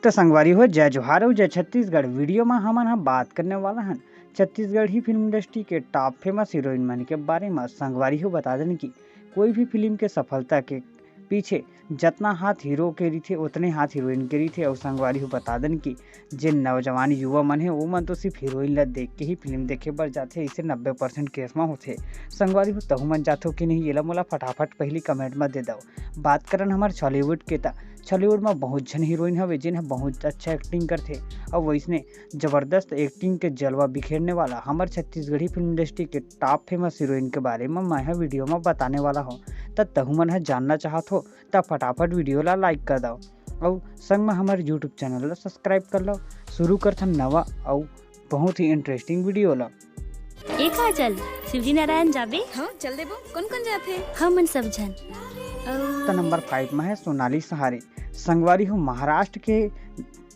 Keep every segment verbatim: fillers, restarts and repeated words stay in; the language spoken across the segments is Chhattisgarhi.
तो संगवारी हो, जय जोहार अउ जय छत्तीसगढ़। वीडियो में हमन ह बात करने वाला हन छत्तीसगढ़ी फिल्म इंडस्ट्री के टॉप फेमस हीरोइन मन के बारे में। संगवारी हो, बता देन कि कोई भी फिल्म के सफलता के पीछे जतना हाथ हीरो के रहिथे, उतने हाथ हीरोइन के रहिथे। अउ संगवारी हो, बता देन कि जे नौजवान युवा मन हे, वो मन तो सिर्फ हीरोइन ला देख के ही फिल्म देखे बर जाथे, इसे नब्बे परसेंट केस में होथे। संगवारी हो, तहु मन जाथो कि नहीं, येला मोला फटाफट पहली कमेंट में दे दव। बात करन हमर छॉलीवुड के, त छॉलीवुड में बहुत झन हीरोइन हवे, जिन ह बहुत अच्छा एक्टिंग करथे। अउ वैसने जबरदस्त एक्टिंग के जलवा बिखेरने वाला हमर छत्तीसगढ़ी फिल्म इंडस्ट्री के टॉप फेमस हीरोइन के बारे में मैं ह वीडियो में बताने वाला हूँ। त तहु मन ह जानना चाहत हो, त फटाफट वीडियो ला लाइक कर दव, अउ संग में हमर यूट्यूब चैनल ला सब्सक्राइब कर लव। शुरू करथन नवा अउ बहुत ही इंटरेस्टिंग वीडियो ला। ए काजल, शिवजी नारायण जाबे? हाँ, चल देबो। कौन कौन जाथे? हमन सब झन। अउ त नंबर फाइव में है सोनाली सहारे। संगवारी हो, महाराष्ट्र के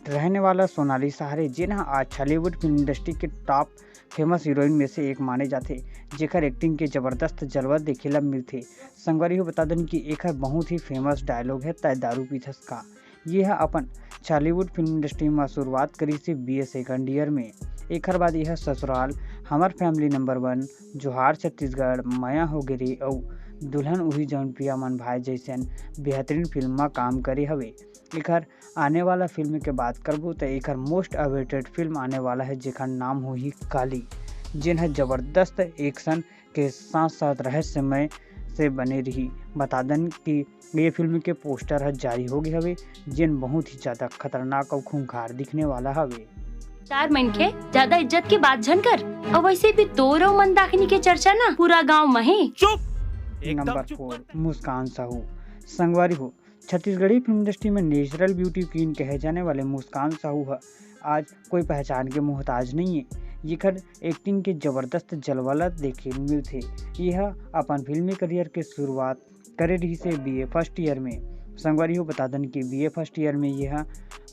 रहने वाला सोनाली सहारे, जेन ह आज छॉलीवुड फिल्म इंडस्ट्री के टॉप फेमस हीरोइन में से एक माने जाथे, जेकर एक्टिंग के जबरदस्त जलवा देखे ला मिलथे। संगवारी हो, बता देन कि एकर बहुत ही फेमस डायलॉग है, "तय दारू पीथस का?" ये ह अपन छॉलीवुड फिल्म इंडस्ट्री में शुरुआत करिस हे बीए सेकंड ईयर में। एकर बाद यह ससुराल, हमर फैमिली नंबर वन, जोहार छत्तीसगढ़, मया हो गे रे अउ दुल्हन उही जौन पिया मन भाई जैसन बेहतरीन फिल्म में काम करे हवे। एकर आने वाला फिल्म के बात करबो, त एकर मोस्ट अवेटेड फिल्म आने वाला है, जेकर नाम होही काली, जेन ह जबरदस्त एक्शन के साथ-साथ रहस्यमय से बने रही। बता दन कि ये फिल्म के पोस्टर ह जारी हो गए हवे, जेन बहुत ही ज्यादा खतरनाक अउ खूंखार दिखने वाला हवे। चार मनखे ज्यादा इज्जत के बात झन कर, अउ वैसे भी तोर अउ मंदाकिनी के चर्चा ना पूरा गांव में हे। चुप! एकदम नंबर चुप फोर, कर। मुस्कान साहू। संगवारी हो, छत्तीसगढ़ी फिल्म इंडस्ट्री में नेचुरल ब्यूटी क्वीन कहे जाने वाले मुस्कान साहू ह आज कोई पहचान के मोहताज नहीं है। येकर एक्टिंग के जबरदस्त जलवा ला देखे मिलथे। यह अपन फिल्मी करियर के शुरुआत करे रहिस हे बीए फर्स्ट ईयर में। संगवारी हो, बता दन कि बीए फर्स्ट ईयर में यह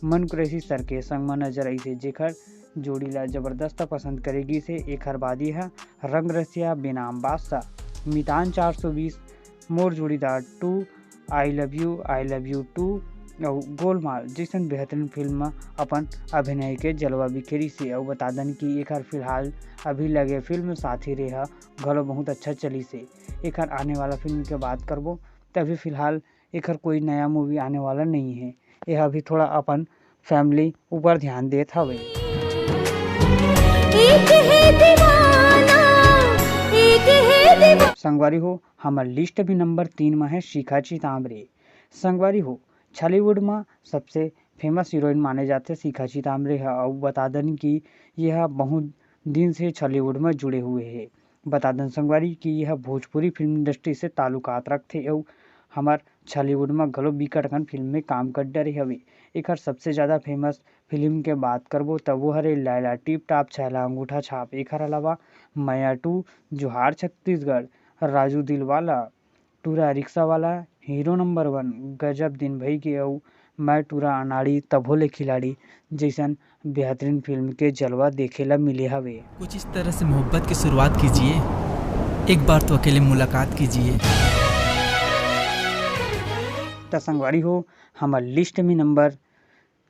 मनु कुरैशी सर के संग म नजर आइस हे, जेकर जोड़ी ला जबरदस्त पसंद करे गिस हे। एकर बाद यह रंग रसिया, बेनाम बादशाह, मितान चार सौ बीस, मोर जोड़ीदार टू, I love you, I love you too अउ गोलमाल जैसन बेहतरीन फिल्म म अपन अभिनय के जलवा बिखेरिस हे। अउ बता दन कि एकर फिलहाल अभी लगे फिल्म साथी रे ह घलो बहुत अच्छा चलिस हे। एकर आने वाला फिल्म के बात करबो, त अभी फिलहाल एकर कोई नया मूवी आने वाला नहीं है। यह अभी थोड़ा अपन फैमिली ऊपर ध्यान देत हवे। एक है दीवाना, एक है दीवाना। संगवारी हो, हमर लिस्ट भी नंबर तीन में है शिखा चितांबरे। संगवारी हो, छॉलीवुड में सबसे फेमस हीरोइन माने जाथे शिखा चितांबरे ह। अउ बता दन कि यह बहुत दिन से छॉलीवुड में जुड़े हुए हे। बता दन संगवारी कि यह भोजपुरी फिल्म इंडस्ट्री से ताल्लुकात रखथे अउ हमर छॉलीवुड म घलो बिकट अकन फिल्म में काम कर डरे हवे। एकर सबसे ज्यादा फेमस फिल्म के बात करबो, त वो हरे लैला टिप टाप, छैला अंगूठा छाप। एकर अलावा मया टू, जोहार छत्तीसगढ़, राजू दिलवाला, टूरा रिक्शा वाला, हीरो नंबर वन, गजब दिन भई के अउ मैं टूरा अनाड़ी तभो ले खिलाड़ी जैसन बेहतरीन फिल्म के जलवा देखे ला मिले हवे। कुछ इस तरह से मोहब्बत की शुरुआत कीजिए, एक बार तो अकेले मुलाकात कीजिए। त संगवारी हो, हमर लिस्ट में नंबर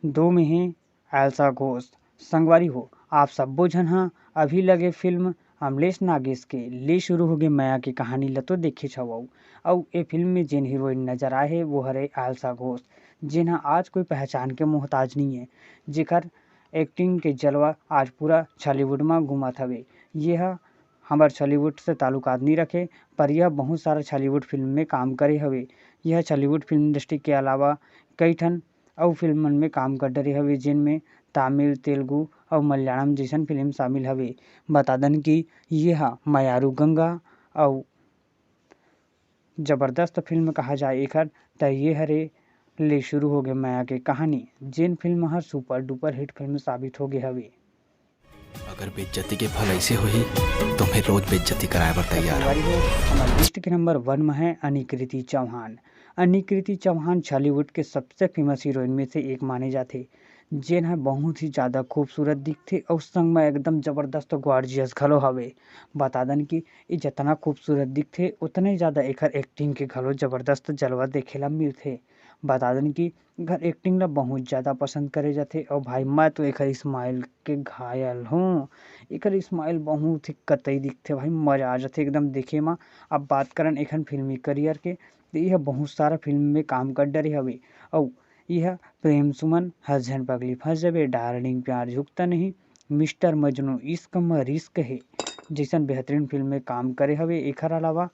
दो में हे एल्सा घोष। संगवारी हो, आप सब्बो झन ह अभी लगे फिल्म अमलेश नागेश के ले शुरू होगे मया के कहानी ल तो देखेच हवव। अउ ए फिल्म में जेन हीरोइन नजर आए हे, वो हरे एल्सा घोष, जेन ह आज कोई पहचान के मोहताज नहीं है, जेकर एक्टिंग के जलवा आज पूरा छॉलीवुड म घूमत हवे। ये ह हमर छॉलीवुड से ताल्लुकात नहीं रखे, पर यह बहुत सारा छॉलीवुड फिल्म में काम करे हवे। यह छॉलीवुड फिल्म इंडस्ट्री के अलावा कई ठन अउ फिल्म मन में काम कर डरे हवे, जेन में तमिल, तेलुगु अउ मलयालम जैसन फिल्म शामिल हवे। बता दन कि ये ह मयारू गंगा अउ जबरदस्त फिल्म कहा जाए एकर, त ये हरे ले शुरू होगे मया के कहानी, जेन फिल्म हर सुपर डुपर हिट फिल्म साबित होगे हवे। अगर बेइज्जती के फल ऐसे होही, तो मैं रोज बेइज्जती कराए बर तैयार हूँ। संगवारी हो, हमर लिस्ट के नंबर वन में है अनिकृति चौहान। अनिकृति चौहान छॉलीवुड के सबसे फेमस हीरोइन में से एक माने जाथे, जेन ह बहुत ही ज्यादा खूबसूरत दिखथे अउ संग में एकदम जबरदस्त गॉर्जियस घलो हवे। बता दन कि ये जतना खूबसूरत दिखथे, उतने ज्यादा एकर एक्टिंग के घलो जबरदस्त जलवा देखे ला मिलथे। बता देन कि एखर एक्टिंग ला बहुत ज्यादा पसंद करे जाथे। अउ भाई, मैं तो एखर स्माइल के घायल हूँ। एखर स्माइल बहुत ही कतई दिखथे भाई, मजा आ जाथे एकदम देखे म। अब बात करन एखन फिल्मी करियर के, तो यह बहुत सारा फिल्म में काम कर डरे हवे। अउ यह प्रेम सुमन, हर झन पगली फंस जाबे, डार्लिंग प्यार झुकता नहीं, मिस्टर मजनू, इश्क म रिस्क हे जैसन बेहतरीन फिल्म में काम करे हवे। एखर अलावा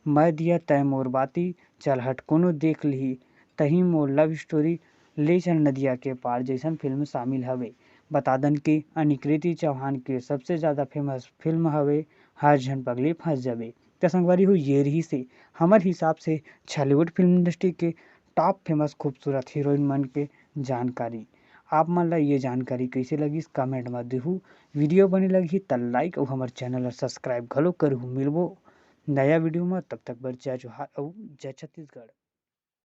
मैं दिया तय मोर बाती, चल हट कोनो देख लिही, तही मोर लव स्टोरी, ले चल नदिया के पार जैसन फिल्म शामिल हवे। बता दन कि अनिकृति चौहान के सबसे ज्यादा फेमस फिल्म हवे हर झन पगली फंस जाबे। त संगवारी हो, ये रहिसे हमर हिसाब से छॉलीवुड फिल्म इंडस्ट्री के टॉप फेमस खूबसूरत हीरोइन मन के जानकारी। आप मन ला ये जानकारी कैसे लगिस, कमेंट म देहू। वीडियो बने लगही त लाइक अउ हमर चैनल ला सब्सक्राइब घलो करहू। मिलबो नया वीडियो म, तब तक बर जय जोहार अउ जय छत्तीसगढ़।